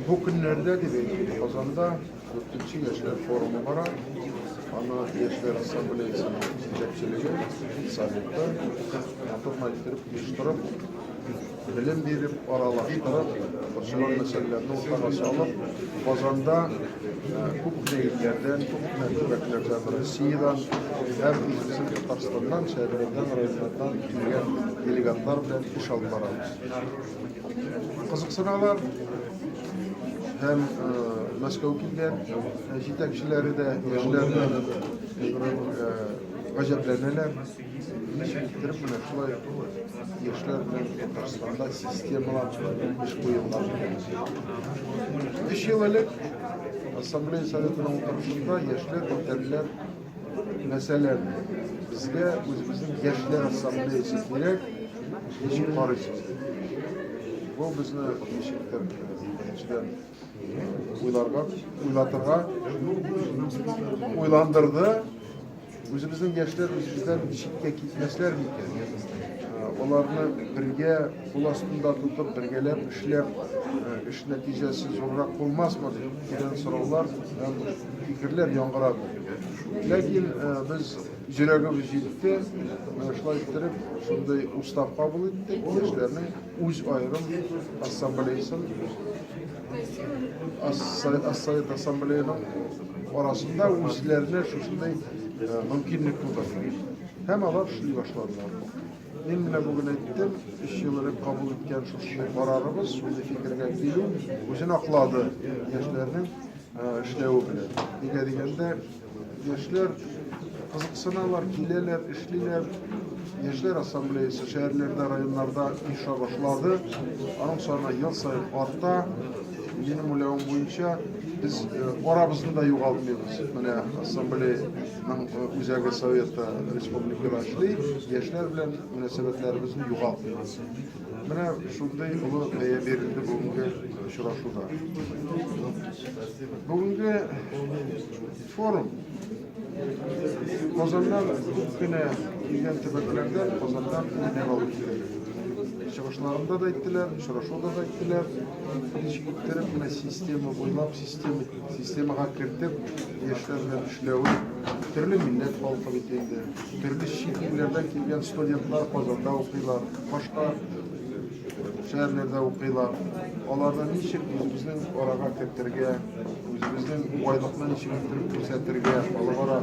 Бу көннәрдә, дип әйтик, Казанда дүртенче яшьләр форумы бара. Аны Яшьләр ассамблеясының җитәкчелеге, советы матур гына иттереп оештырып, белем биреп, аралаштырып, борчыган мәсьәләләрне уртага салып, Казанда күп кенә илләрдән, күп кенә төбәкләрдән, Россиядән һәм үзебезнең Татарстаннан, шәһәрләрдән, районнардан килгән делегатлар белән эш алып барабыз. Кызыксыналар һәм Мәскәү килгән җитәкчеләре дә, яшьләр дә гаҗәпләнәләр. Ничек иттереп менә шулай яшьләр белән Татарстанда системалап эш куелган икән. 3 ел элек Ассамблея Советының утырышында яшьләр күтәрделәр. Мәсәлән, безгә үзебезнең яшьләр ассамблеясы кирәк, ничек карыйсыз? Бу безне ничектер, беренчедән, уйларга, уйлатырга, уйландырды. Үзебезнең яшьләр үзебездән читкә китмәсләр микән? Аларны бергә кул астында тотып, бергәләп эшләп, эш нәтиҗәсе зуррак булмасмы дигән сораулар һәм фикерләр яңгырады. Ләкин без йөрәгебез җитте, менә шулай иттереп, шундый устав кабул иттек, яшьләрнең үз аерым ассамблеясын, Совет ассамблеяның арасында үзләренә шушындый мөмкинлек тудырды. Һәм алар эшли башладылар. Мин менә бүген әйттем, 3 ел элек кабул иткән шушындый карарыбыз, шундый фикергә килү үзен аклады яшьләрнең эшләве белән. Нигә дигәндә, яшьләр кызыксыналар, киләләр, эшлиләр. Яшьләр ассамблеясы шәһәрләрдә, районнарда оеша башлады. Аның саны ел саен арта. Минем уйлавым буенча, без арабызны да югалтмыйбыз. Менә ассамблеяның үзәге советы республикада эшли, яшьләр белән мөнәсәбәтләребезне югалтмыйбыз. Менә шундый олы бәя бирелде бүгенге очрашуда. Бүгенге форум Казаннан күп кенә килгән төбәкләрдән Казаннан үрнәк алып киләләр. Чыгышларында да әйттеләр, очрашуда да әйттеләр. Ничек иттереп менә система буйлап, система, системага кертеп яшьләр белән эшләве төрле милләт халкы бит инде. Төрле чит илләрдән килгән студентлар Казанда укыйлар, башка шәһәрләрдә укыйлар. Аларны ничек үзебезнең арага кертергә, үзебезнең байлыкны ничек иттереп күрсәтергә, халыкара.